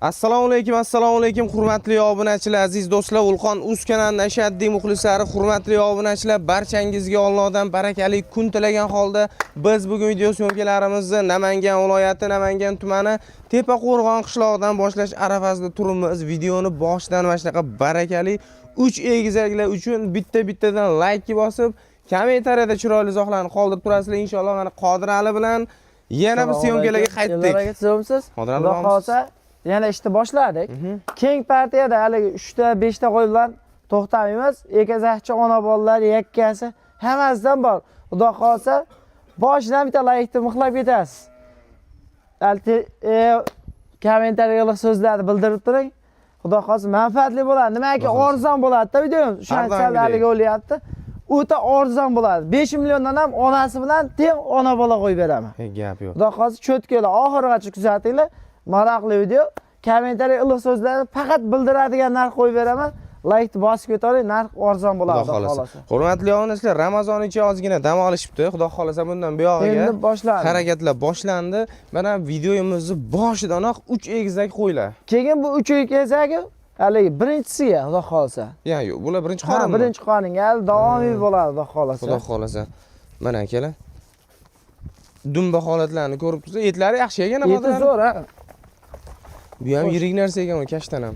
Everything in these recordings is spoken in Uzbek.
Assalomu alaykum, assalomu alaykum, hurmatli obunachilar, aziz do'stlar, Ulqon uz kanalining ashaddiy muxlislari, hurmatli obunachilar, barchangizga Allohdan barakali kun tilagan holda biz bugun video syomkalarimizni Namangan viloyati, Namangan tumani Tepaqo'rg'on qishlog'idan boshlash arafasida turibmiz. Videoni boshidan mana shunaqa barakali 3 egizaklar uchun bitta-bittadan like bosib, kommentariyada chiroyli izohlarni qoldirib turasizlar. Inshaalloh mana Qodir Ali bilan yana bir syomkalarga qaytdik. Eldor aka, tuzukmisiz? Qodir Ali, Xudo bormisiz? xohlasa yana ishni boshladik. Keng partiyada haligi 3 ta, 5 ta qo'y bilan to'xtamaymiz. Egizakchi ona bolalar yakkasi hammasidan bor. Xudo xohlasa boshidan bitta laykni mixlab ketasiz. Kommentariyada iliq so'zlarni bildirib turing. Xudo xohlasa manfaatli bo'ladi. Nimaki Xudo xohlasa. Arzon bo'ladi-da videomiz. Har O'sha doimgidek. haligi o'lyapti. O'ta arzon bo'ladi. 5 milliondan ham onasi bilan teng ona bola qo'yib beraman. Hey, gap yo'q. Xudo xohlasa cho'tkali oxirigacha kuzatinglar. Maroqli video. Kommentariy iliq so'zlarni faqat bildiradigan narx qo'yib beraman. Laykni bosib ketavering, narx arzon bo'ladi, Xudo xudo xohlasa. xohlasa. Hurmatli obunachilar, Ramazon ichi ozgina dam olishibdi. Xudo xohlasa bundan buyog'iga Endi boshlandi. Harakatlar boshlandi. Mana videomizni boshidanoq 3 egizak qo'ylar. Keyin bu 3 egizagi haligi birinchisiga, xudo xohlasa. Ya yo'q, bular birinchi Ha, qorinmi? Birinchi qoringa hali davomiy bo'ladi, xudo xohlasa. Xudo xohlasa. Mana akalar. Dumba holatlarini ko'rib tursa, etlari yaxshi ekan. Eti Qodir Ali. zo'r, ha. Bu ham yirik narsa ekan, u kashtan ham.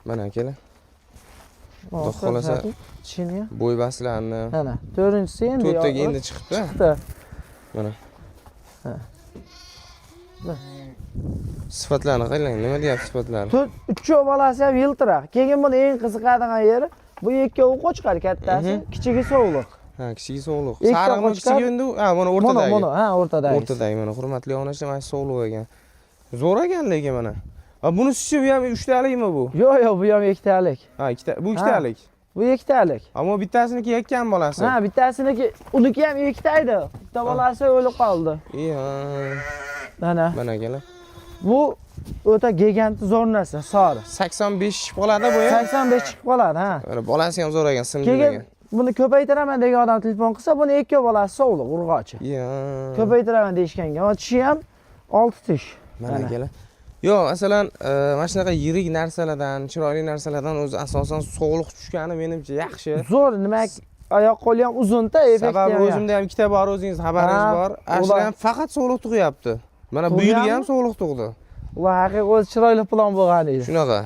Mana akalar, Xudo xohlasa. Tishini. Bo'y bastlarini Mana, to'rtinchisi endi to'rttaga endi chiqibdi. Chiqdi. Mana. Ha. Sifatlarini qarang, nima deyapti sifatlari? To'rt, uchov bolasi ham yiltiroq. Keyin buni eng qiziqadigan yeri, bu ikkovi qo'chqor kattasi, kichigi sovliq. Ha, kichigi sog'liq. Ikkita Sarig'mi qo'chqor. kichigi endi? Ha, mana o'rtadagi. Mana, ha, o'rtadagi. O'rtadagi mana, hurmatli obunachilar, mana shu sog'liq ekan. Zo'r ekan lekin mana. Ha, bunisi bu ham uchtalikmi bu? Yo'q, yo'q, bu ham ikkitalik. Ha, ikkita, bu ikkitalik. Bu ikkitalik. Ammo bittasiniki yakkan bolasi. Ha, bittasiniki, uniki ham ikkita edi. Bitta bolasi o'lib qoldi. Iya. Mana. Mana akalar. Bu o'ta gigant zo'r narsa, sori. 85 chiqib qoladi bu ham. 85 chiqib qoladi, ha. Mana bolasi ham zo'r ekan, simli Keyin ekan. buni ko'paytiraman degan odam telefon qilsa, buni ikki bolasi sog'liq, urg'ochi. Iya. Ko'paytiraman deyishganga. Mana tishi ham 6 tish. Mana Mana. akalar. Yo'q, masalan, mana shunaqa yirik narsalardan, chiroyli narsalardan o'zi asosan sog'liq tushgani menimcha yaxshi. Zo'r, nima, oyoq qo'li ham uzun-da, effekti Sababi ham. O'zimda ham ikkita bor, o'zingiz xabaringiz Ha, bor. Ashlar ham faqat sog'liq tug'yapti. Mana bu yilgi ham Tug'yapmi? sog'liq tug'di. Ular haqiqiy o'zi chiroyli plan bo'lgan edi. Shunaqa.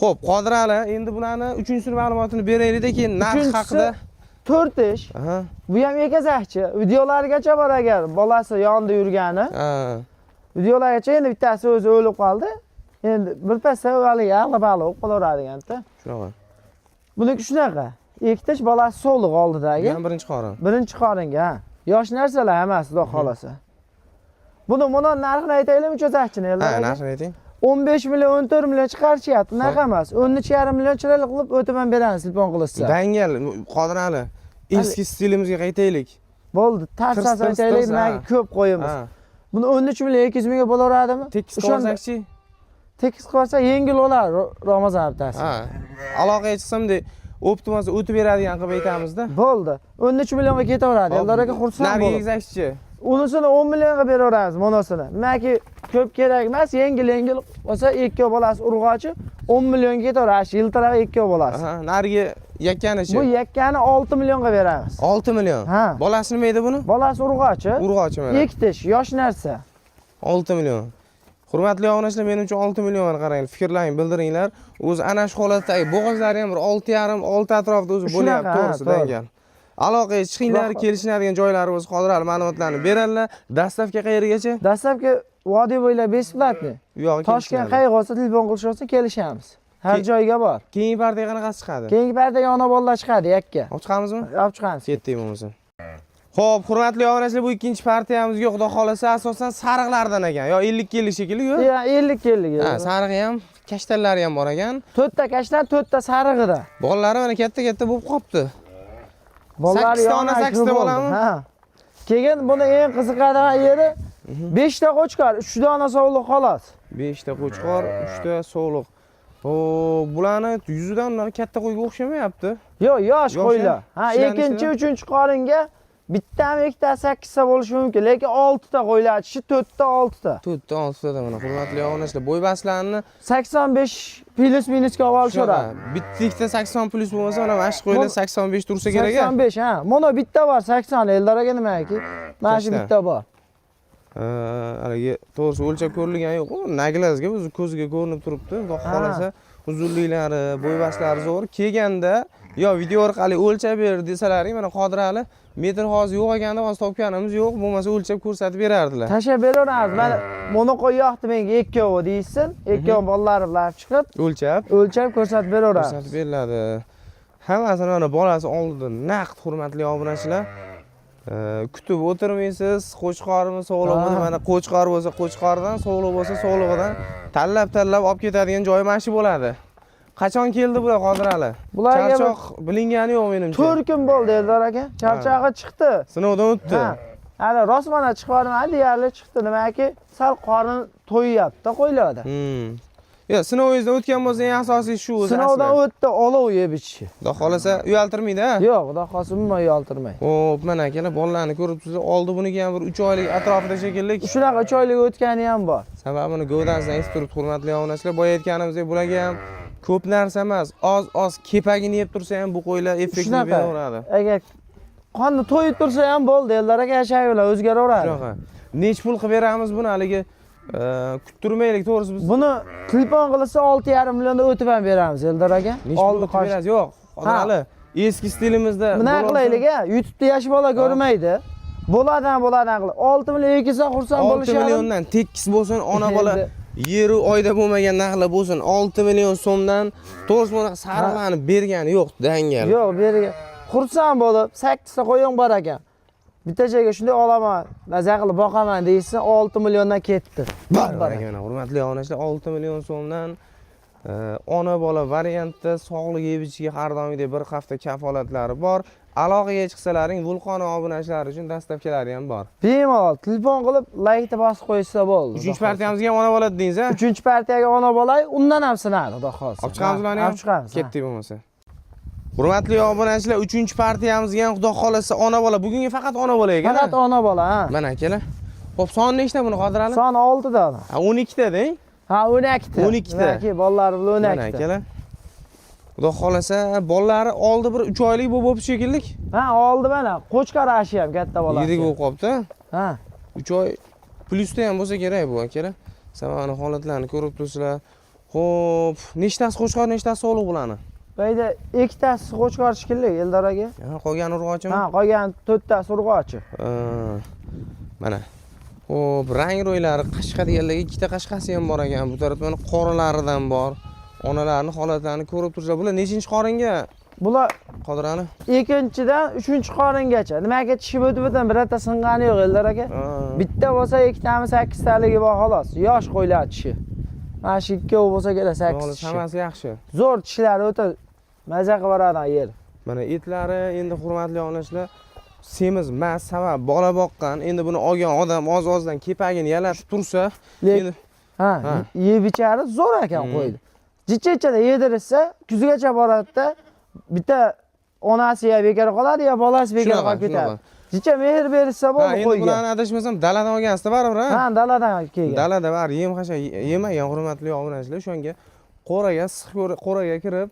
Xo'p, Qodir Ali, endi bularni uchinchisini ma'lumotini beraylik-da, keyin narx Uchinchisi haqida. 4 tish. Bu ham egizakchi. Videolargacha bor agar bolasi yonida yurgani. Videolargacha endi bittasi o'zi o'lib qoldi. Endi birpasda haligi ag'la-bag'la bo'lib qolaveradigan-da. Shunaqa. Buniki shunaqa. Ikki tish, bolasi sog'liq Bu oldidagi. ham birinchi qorin. Birinchi qoringa, ha. Yosh narsalar hammasi, xudo xohlasa. Buni narxini aytaylikmi uchasakchini? Ha, narxini ayting. 15 million, 14 million chiqarishyapti. Unaqa emas. 13,5 million chiroyli qilib o'tib ham beramiz telefon qilishsa. Dangal, Qodir Ali. Eski stilimizga qaytaylik. Bo'ldi, Tirs, tarsas tirs, aytaylik, tirs, nimaga ha. ko'p qo'yamiz. Ha. Buni 13 million 200 mingga bo'laveradimi? Tekis O'shanda qilsakchi? Tekis qilsa yengil bo'lar Ramazon haftasi. Ha. Aloqaga chiqsam de, optimasi o'tib beradigan qilib aytamizda. Bo'ldi. 13 millionga ketaveradi. Eldor aka xursand Narigi bo'lib. egizakchi. Unisini 10 millionga beraveramiz, monosini. Nimaki ko'p kerak emas, yengil yengil bo'lsa, ikki bolasi urg'ochi 10 millionga ketaveradi. Shu yiltirog'i ikki bolasi. Aha, narigi yakkanichi. Bu yakkani 6 millionga beramiz. 6 million. Ha. Bolasi nima edi buni? Bolasi urg'ochi. Urg'ochi mana. Ikki tish, yosh narsa. 6 million. Hurmatli obunachilar, menimcha 6 million, mana qarang, fikrlaringni bildiringlar. O'zi ana shu holatdagi bo'g'ozlari ham bir 6,5, 6 atrofida o'zi Shunaqa, bo'lyapti, ha, to'g'risi, to'g'ri. dangal. Aloqaga chiqinglar, kelishadigan joylari bo'lsa, Qodir Ali ma'lumotlarni beradilar. Доставка qayergacha? Dastlabki vodiy bo'ylab бесплатный. U yog'i Toshkent kelishiladi. qayerga bo'lsa telefon qilishsa kelishamiz. Har joyga bor. Keyingi partiya qanaqasi chiqadi? Keyingi partiyaga ona bolalar chiqadi yakka. Olib chiqamizmi? Olib chiqamiz. Ketdik bo'lmasa. Xo'p, hurmatli obunachilar, bu ikkinchi partiyamizga xudo xolasa asosan sariqlardan ekan. Yo 50 50 shekilli, yo'q? Ya 50 50. Ha, sarig'i ham, kashtanlari ham bor ekan. To'rtta kashtan, to'rtta sarig'ida. Bolalari mana katta-katta bo'lib qolibdi. Bolalari Sakkizta ona, yonida sakkizta bo'ldi. bolami? Ha. Keyin buni eng qiziqadigan yeri 5 ta qo'chqor, 3 dona sovliq xolos. 5 ta qo'chqor, 3 ta sovliq. O, bularni yuzidan unaqa katta qo'yga o'xshamayapti. Yo'q, yosh Yosh, qo'ylar. ha? Ha, Tishlari ikkinchi, nechida? Uchinchi qoringa. Bittami, ikkita 8 ta bo'lishi mumkin, lekin 6 ta qo'ylar tishi, 4 ta, 6 ta. 4 ta, 6 ta. Mana, hurmatli obunachilar, bo'ybaslarni 85 плюс минус ga olib olishaveradi. Bitta, ikkita 80 плюс bo'lmasa, mana shu qo'ylar 85 tursa kerak a. 85, ha. Mana bitta bor 80, Eldor aka, nimaki? Mana shu Kashta. bitta bor. Haligi, to'g'risi, o'lchab ko'rilgani yo'q. На глаз ga o'zi ko'ziga ko'rinib turibdi. Xudo xohlasa, uzunliklari, bo'ybaslari zo'r. Kelganda yo video orqali o'lchab ber desalaring, mana Qodirali metr hozir yo'q ekanda, hozir topganimiz yo'q, bo'lmasa o'lchab ko'rsatib berardilar. Tashlab beraveramiz. Mana buni qo'y yoqdi menga ikkovi deyishsin. Ikkovi bolalari bilan chiqib, O'lchab o'lchab ko'rsatib beraveramiz. ko'rsatib beriladi. Hammasini mana bolasi oldida naqd, hurmatli obunachilar. Kutib o'tirmaysiz, qo'chqormi, sog'lig'mi, mana qo'chqor bo'lsa qo'chqordan, sog'liq bo'lsa sog'lig'idan tanlab tanlab olib ketadigan joyi mana shu bo'ladi. Qachon keldi bular, Qodirali? Bularga bir Charchoq bilingani yo'q menimcha. 4 kun bo'ldi, Eldor aka. Charchog'i chiqdi. Sinovdan o'tdi. Ha. Hali rostmana chiqib yubormadi, deyarli chiqdi. Nimaki, sal qorin to'yyapti qo'ylarda. Yo'q, sinovingizdan o'tgan bo'lsa, eng asosiysi shu o'zi. Sinovdan asli. o'tdi, olov yeb ichishi. Xudo xohlasa uyaltirmaydi, ha? Yo'q, xudo xohlasa umuman uyaltirmaydi. Xo'p, mana akalar, bolalarni ko'rib turibsiz, oldi buniki ham bir 3 oylik atrofida shekilli. Shunaqa 3 oylik o'tgani ham bor. Sababini gavdasidan aytib turibdi, hurmatli obunachilar. Boya aytganimizdek, bularga ham ko'p narsa emas, oz oz kepagini yeb tursa ham bu qo'ylar effektini Shunaqa. beraveradi. Agar qonni to'yib tursa ham bo'ldi, Eldor aka, yashay bilan o'zgaraveradi. Shunaqa. Nech pul qilib beramiz buni haligi, kuttirmaylik to'g'risi biz. Buni telefon qilsa 6,5 millionda o'tib ham beramiz, Eldor aka. Nech pul Oldi o'tib qoch. berasiz? Yo'q, Qodirali, eski stilimizda Bunaqa bo'lolsa- qilaylik a, YouTube'da yosh bola ko'rmaydi. Bo'ladi, bo'ladi qilib. 6 million 2 xursand 6 bo'lishadi. milliondan tekis bo'lsin, ona bola Endi- yeru oyda bo'lmagan narxlar bo'lsin. 6 million so'mdan to'g'risi bunaqa sariqlarni bergani yo'q dangal. Yo'q, beriga xursand bo'lib, 8 ta qo'ying bor ekan. Bitta joyga shunday olaman, maza qilib boqaman deyishsa, 6 milliondan ketdi. Bor ekan, hurmatli obunachilar, 6 million so'mdan ona bola variantda sog'lik yeb ichishiga har doimgidek bir hafta kafolatlari bor. Aloqaga chiqsalaring, Vulqon obunachilari uchun доставка lari ham bor. Bemalol telefon qilib, laykni bosib qo'yishsa bo'ldi. Uchinchi partiyamizga ham ona bola dedingiz, a? Uchinchi partiyaga ona bola, undan ham sinadi, xudo xohlasa. Olib chiqamiz ularni ham? Olib chiqamiz. Ha. Ketdik bo'lmasa. Hurmatli obunachilar, uchinchi partiyamizga ham xudo xohlasa ona bola. Bugungi faqat ona bola ekan. Faqat ona bola, ha. Mana akalar. Xo'p, soni nechta buni, Qodirali? Soni 6 dona. Ha, 12 ta deng. Ha, 12 ta. 12 ta. Demakki, bolalari bilan Mana 12 ta. akalar. Xudo xohlasa bolalari oldi bir 3 oylik bo'lib bo'lib shekilli. Ha, oldi mana. Qo'chqor ashi ham katta bolasi. Yirik bo'lib qolibdi. Ha. 3 oy плюс da ham bo'lsa kerak bu akalar. Sababini holatlarini ko'rib turibsizlar. Xo'p, nechtasi qo'chqor, nechtasi sog'liq bularni? Bu yerda ikkitasi qo'chqor shekilli, Eldor aka. Ha, qolgani urg'ochimi? Ha, qolgan to'rttasi urg'ochi. Ha, mana. Xo'p, rang ro'ylari qashqa deganlarga ikkita qashqasi ham bor ekan. Bu tarafda mana qoralaridan bor. Onalarning holatlarini ko'rib turibsizlar. Bular nechinchi qoringa, Bular Qodirali? ikkinchidan uchinchi qoringacha. Nimaga tishib o'tib o'tib birorta singani yo'q, Eldor aka. Bitta bo'lsa ikkitami sakkiztaligi bor xolos. Yosh qo'ylar tishi. Mana shu ikkovi bo'lsa kerak sakkiz Xolos, tishi. hammasi yaxshi. Zo'r tishlari o'ta maza qilib yuboradi yer. Mana etlari endi, hurmatli obunachilar, semiz emas, sabab bola boqqan. Endi buni olgan odam oz-ozdan kepagini yalatib tursa, endi Ha, Ha. yeb ichari zo'r ekan qo'ydi. Jicha-jichada yedirishsa, kuzgacha boradida bitta onasi ya bekor qoladi, ya bolasi bekor Shunaqa, qolib ketadi. shunaqa. Jicha mehr berishsa Ha, bo'ldi endi qo'yga. bularni adashmasam daladan olgansizda baribir, ha? Ha, daladan kelgan. Dalada bari yem hashak yemagan, hurmatli obunachilar, o'shanga qo'raga siq qo'raga kirib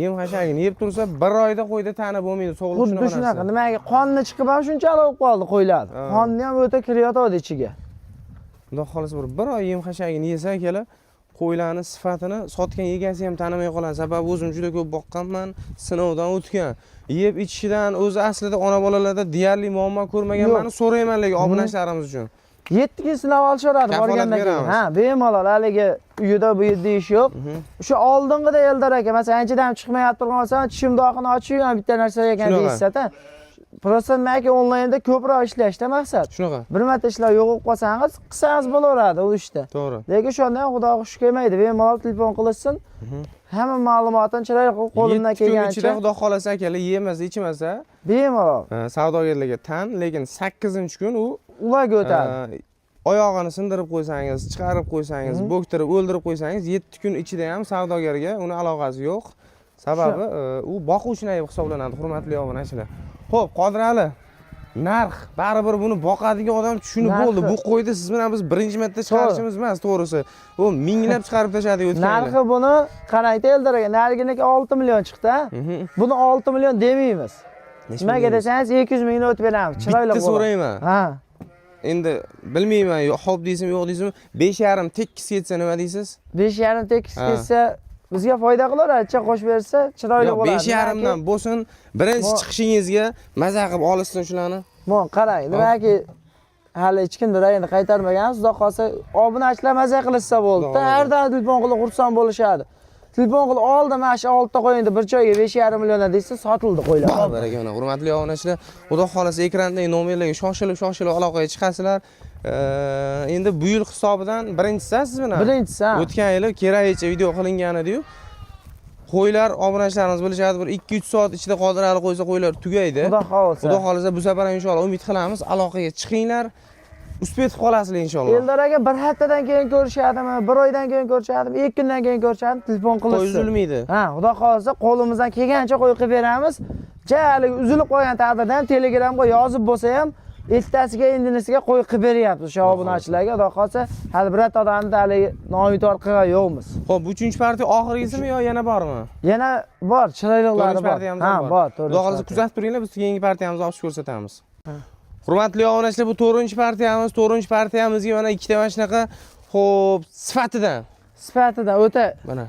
yem hashagini yeb tursa, bir oyda qo'yda tani bo'lmaydi, sog'liq. Xuddi shunaqa shunaqa. narsa. Nimaga qonni chiqib ham shunchalik bo'lib qoldi qo'ylar. Ha. Qonni ham o'ta kirayotadi ichiga. Xudo xohlasa bir oy yem hashagini yesa akalar, qo'ylarni sifatini sotgan egasi ham tanimay qoladi. Sababi o'zim juda ko'p boqqanman, sinovdan o'tgan. Yeb ichishidan o'zi aslida ona bolalarda deyarli muammo ko'rmaganman, so'rayman lekin obunachilarimiz uchun. 7 kun sinab olishaveradi Kafolat borgandan keyin. beramiz. Ha, bemalol haligi uyida bu yerda ish yo'q. O'sha oldingida Eldor aka, masalan, anchadan ham chiqmayapti turgan bo'lsa, tishim doqini ochib ham bitta narsa ekan Shunaqa. deyishsa-da. Просто nimaki onlaynda ko'proq ishlashda maqsad. Shunaqa. Bir marta ishlar yo'qolib qolsangiz, qilsangiz bo'laveradi u ishda. To'g'ri. Lekin shunda ham xudoga shukur kelmaydi. Bemalol telefon qilishsin. Hamma ma'lumotini chiroyli qilib qo'limdan 7 kun ichida kelgancha xudo xohlasa akalar yemasa ichmasa bemalol savdogarlarga tan, lekin 8-kun u ularga o'tadi. Oyog'ini sindirib qo'ysangiz, chiqarib qo'ysangiz, bo'ktirib o'ldirib qo'ysangiz, 7 kun ichida ham savdogarga uni aloqasi yo'q. Sababi u boquvchini aybi hisoblanadi, hurmatli obunachilar. Xo'p, Qodirali, Narx baribir buni boqadigan odam tushunib bo'ldi. Bu qo'yni siz bilan biz birinchi marta chiqarishimiz emas, to'g'risi. Bu minglab chiqarib tashladik o'tgan yili. Narxi buni qarangda Eldor aka, nariginiki 6 million chiqdi. Buni 6 million demaymiz. Nimaga desangiz 200 mingni o'tib beramiz. Chiroyli Bitta bo'ladi. so'rayman. Ha. Endi bilmayman, xo'p deysizmi, yo'q deysizmi? 5,5 tekis ketsa nima deysiz? 5,5 tekis Ha. ketsa bizga foyda qilaveradi, qo'shib bersa chiroyli Yo'q, bo'ladi. 5,5 dan bo'lsin, birinchi chiqishingizga maza qilib olishsin shularni. Mon qarang, nimaki hali hech kimdir endi qaytarmagan, xudo xohlasa obunachilar maza qilishsa bo'ldi. Xudo Har doim telefon qilib xursand bo'lishadi. Telefon qilib oldim, mana shu 6 ta qo'yingni bir joyga 5,5 milliondan desa sotildi qo'ylar. Baraka mana hurmatli obunachilar, xudo xohlasa ekrandagi nomerlarga shoshilib shoshilib aloqaga chiqasizlar. Endi bu yil hisobidan birinchisi siz bilan. Birinchisi, ha. O'tgan yili keragicha video qilingan edi-yu. Qo'ylar obunachilarimiz bilishadi, bir 2-3 soat ichida Qodirali qo'ysa qo'ylar tugaydi. Xudo xohlasa. Xudo xohlasa bu safar ham inshaalloh umid qilamiz, aloqaga chiqinglar. Успеть qilib qolasizlar inshaalloh. Eldor aka bir haftadan keyin ko'rishadimi, bir oydan keyin ko'rishadimi, 2 kundan keyin ko'rishadimi, telefon Qo'y qilishsin. uzilmaydi. Ha, xudo xohlasa qo'limizdan kelgancha qo'y qilib beramiz. Ja haligi uzilib qolgan taqdirda ham Telegramga yozib bo'lsa ham ertasiga indinisiga qo'y qilib beryapmiz o'sha obunachilarga. Xudo xohlasa hali birorta odamni haligi nomitor qilgan yo'qmiz. Xo'p, bu 3-partiya oxirgisimi yo yana bormi? Yana bor, chiroyliqlari To'rtinchi bor. partiyamiz Ha, ham bor, Xudo xohlasa to'rtinchi. kuzatib turinglar, biz keyingi partiyamizni ochib ko'rsatamiz. Hurmatli obunachilar, bu 4-partiyamiz, 4-partiyamizga mana ikkita mana shunaqa, xo'p, sifatidan. Sifatidan o'ta Mana.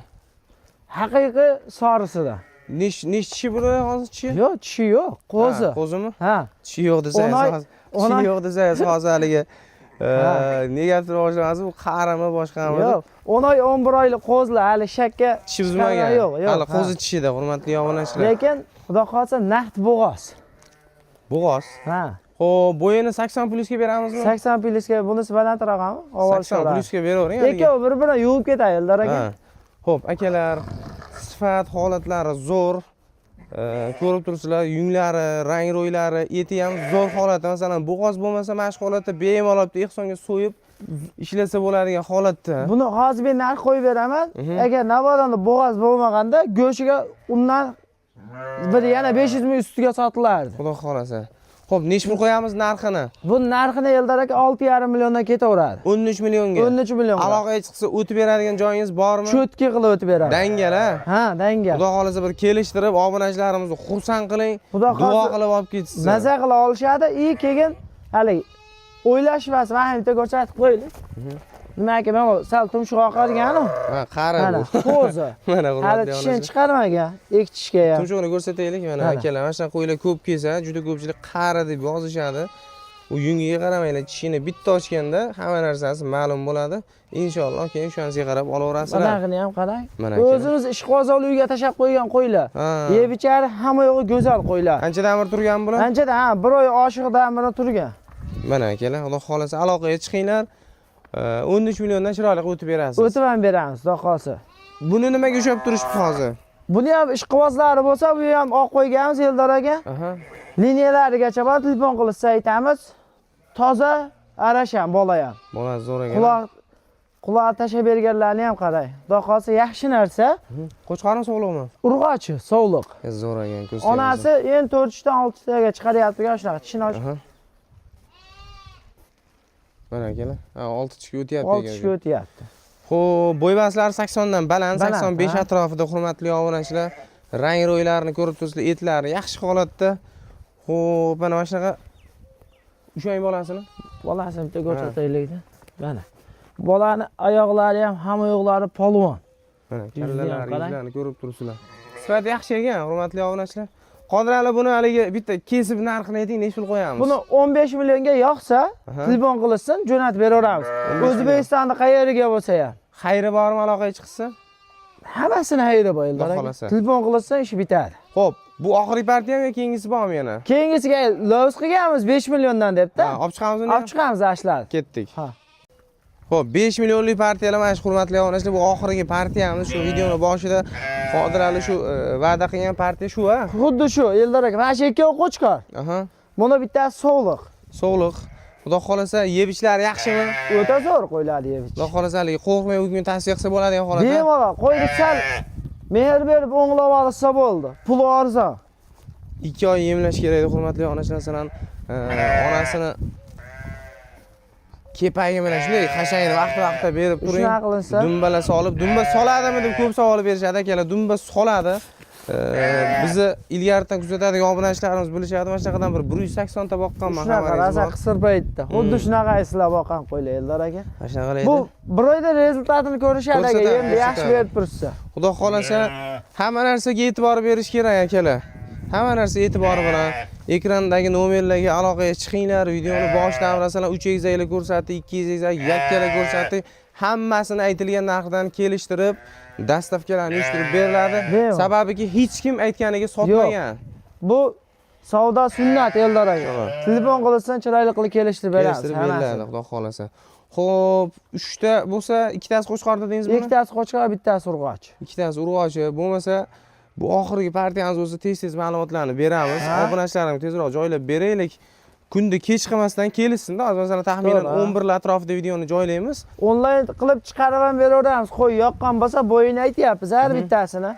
haqiqiy sorisidan. Nech tishi bular hozir tishi? Yo'q, tishi yo'q, qo'zi. Ha, qo'zimi? Ha. Tishi yo'q desangiz, hozir tishi yo'q desangiz hozir haligi negadir rivojlanmasi bu qarimi boshqami? Yo'q, 10 oy, 11 oylik qo'zilar hali shakka Tishi buzmagan. Yo'q, yo'q. Hali qo'zi tishida, hurmatli obunachilar. Lekin xudo xohlasa naqd bo'g'oz. Bo'g'oz. Ha. Xo'p, bo'yini 80 plyusga beramizmi? 80 plyusga bunisi balandroqmi? Ovol 80 plyusga beravering. haligi. Ikkovi bir-birini yuvib ketadi Eldor aka. Ha. Xo'p, akalar, sifat holatlari zo'r. Ko'rib turibsizlar, yunglari, rang ro'ylari, eti ham zo'r holatda. Masalan, bo'g'oz bo'lmasa mana shu holatda bemalol bitta ehsonga so'yib ishlasa bo'ladigan holatda. Buni hozir men narx qo'yib beraman. Agar navodan bo'g'oz bo'lmaganda go'shiga undan bir yana 500 ming ustiga sotilardi. Xudo xolasa. Xo'p, nechi pul qo'yamiz narxini? Bu narxini Eldor aka 6,5 milliondan ketaveradi. 13 millionga. 13 millionga. Aloqaga chiqsa o'tib beradigan joyingiz bormi? Cho'tki qilib o'tib beradi. Dangal a? Ha, dangal. Xudo xolasa bir kelishtirib, obunachilarimizni xursand qiling. Xudo Duo xohlasa- qilib olib ketsin. Maza qila olishadi. И keyin haligi o'ylashmas, mana bitta ko'rsatib qo'yaylik. Nimaki, mana bu sal tumshuq oqadiganu. Ha, qari Mana bu. qo'zi. Mana Hali hurmatli tishini obunachilar. chiqarmagan, ikki tishga ham. Tumshug'ini ko'rsataylik mana Mana. akalar. Mana shunaqa qo'ylar ko'p kelsa, juda ko'pchilik qari deb yozishadi. U yungiga qaramanglar, tishini bitta ochganda hamma narsasi ma'lum bo'ladi. Inshaalloh keyin o'shanisiga qarab olaverasizlar. Bunaqini ham qarang. Mana akalar. O'zimiz ishqibozorli uyga tashlab qo'ygan qo'ylar. Ha. Yeb ichari hamma yo'g'i go'zal qo'ylar. Qanchadan bir turgan bular? Anchada ha, bir oy oshiqdan beri turgan. Mana akalar, Xudo xolasa aloqaga chiqinglar. 13 milliondan chiroyli qilib o'tib berasiz. O'tib ham beramiz, xudo xohlasa. Buni nimaga ushlab turishibdi hozir? Buni ham ishqibozlari bo'lsa, bu ham oq qo'yganmiz Eldor aka. Aha. Liniyalarigacha bor, telefon qilishsa aytamiz. Toza arasham bola ham. Bola zo'r ekan. Quloq tashlab berganlarni ham qarang. Xudo xohlasa yaxshi narsa. Qo'chqormi sog'liqmi? Urg'ochi, sovliq. Zo'r ekan, ko'z. Onasi endi 4 dan 6 taga chiqaryapti, shunaqa tishini ochib Aha. Mana akalar, ha, 6 tishga o'tyapti 6 ekan. tishga o'tyapti. Xo'p, bo'ybaslari 80 dan baland, Baland, 85 ha. atrofida hurmatli obunachilar. Rang ro'ylarini ko'rib turibsizlar, etlari yaxshi holatda. Xo'p, mana shunaqa ushang bolasini. Bolasini bitta ko'rsataylik-da. Mana. Bolani oyoqlari ham, hamma yoqlari polvon. Mana Yuzini ham kallalari, qarang. yuzlarini ko'rib turibsizlar. Sifati yaxshi ekan, hurmatli obunachilar. Qodirali buni haligi bitta kesib narxini ayting, necha pul qo'yamiz? Buni 15 millionga yoqsa, Aha. telefon qilishsin, jo'natib beraveramiz. 15 O'zbekistonni qayeriga bo'lsa ham. Xayri bormi aloqaga chiqsa? Hammasini xayri bor Eldor Xudo aka. xohlasa. Telefon qilishsin, ish bitadi. Xo'p, bu oxirgi partiyami yo keyingisi bormi yana? Keyingisiga lovs qilganmiz 5 milliondan debda. Ha, olib chiqamiz uni. Olib chiqamiz ashlar. Ketdik. Ha. Xo'p, 5 millionlik partiyalar mana shu hurmatli obunachilar, bu oxirgi partiyamiz. Shu videoni boshida Qodirali shu va'da qilgan partiya shu, ha? Xuddi shu Eldor aka, mana shu ikkovi qo'chqor. Aha. Buni bittasi sovliq. Sog'liq. Xudo xolasa yeb ichlari yaxshimi? O'ta zo'r qo'ylardi yeb Xudo xolasa haligi qo'rqmay u kun tavsiya qilsa bo'ladigan holat. Bemalol qo'yni sal mehr berib o'nglab olsa bo'ldi. Puli arzon. 2 oy yemlash kerak edi, hurmatli obunachilar. Masalan, Onasini kepagi bilan shunday xashagini vaqti vaqtida berib turing. Shunaqa qilinsa. Dumbala solib, dumba soladimi deb ko'p savol berishadi akalar. Dumba soladi. Bizni ilgaridan kuzatadigan obunachilarimiz bilishadi, mana shunaqadan bir 180 ta boqqanman, Shunaqa xabaringiz rosa bor. qisir paytda. Xuddi shunaqa sizlar boqqan qo'ylar, Eldor aka. Mana shunaqa. Bu bir oyda результат ini ko'rishadi aka, Ko'rsatadi, endi yaxshi ko'rsatadi. berib tursa. Xudo xohlasa, hamma narsaga e'tibor berish kerak, akalar. Hamma narsa e'tibor bilan ekrandagi nomerlarga aloqaga chiqinglar. Videoni boshidan, masalan, 3 egizaklar ko'rsatdik, 2 egizak, yakkalar ko'rsatdik. Hammasini aytilgan narxdan kelishtirib, доставка larni uyushtirib beriladi. Bemalol. Sababiki hech kim aytganiga sotmagan. Bu savdo sunnat, Eldor aka. To'g'ri. Telefon qilsan, chiroyli qilib kelishtirib beramiz Kelishtirib beriladi, hammasini. Xudo xohlasa. Xo'p, 3 ta bo'lsa, ikkitasi qo'chqor dedingizmi? Ikkitasi qo'chqor, bittasi urg'och. Ikkitasi urg'ochi. Bo'lmasa, bu oxirgi partiyamiz bo'lsa, tez tez ma'lumotlarni beramiz. Obunachilarimizga tezroq joylab beraylik. Kunda kech qilmasdan kelishsin-da. Hozir, masalan, taxminan 11 atrofida videoni joylaymiz. Onlayn qilib chiqarib ham beraveramiz. Qo'y yoqqan bo'lsa, bo'yini aytyapmiz har bittasini.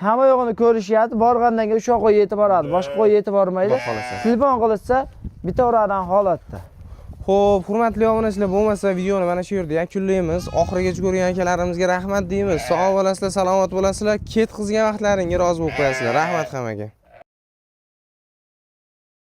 Hamma yo'g'ini ko'rishyapti. Borgandan keyin o'sha qo'y yetib boradi. Boshqa qo'y yetib bormaydi. Xudo xohlasa. Telefon qilishsa, bitaveradigan holatda. Xo'p, hurmatli obunachilar, bo'lmasa videoni mana shu yerda yakunlaymiz. Oxirigacha ko'rgan akalarimizga rahmat deymiz. Sog' bo'lasizlar, salomat bo'lasizlar. Ketqizgan vaqtlaringga rozi bo'lib qo'yasizlar. Rahmat hammaga.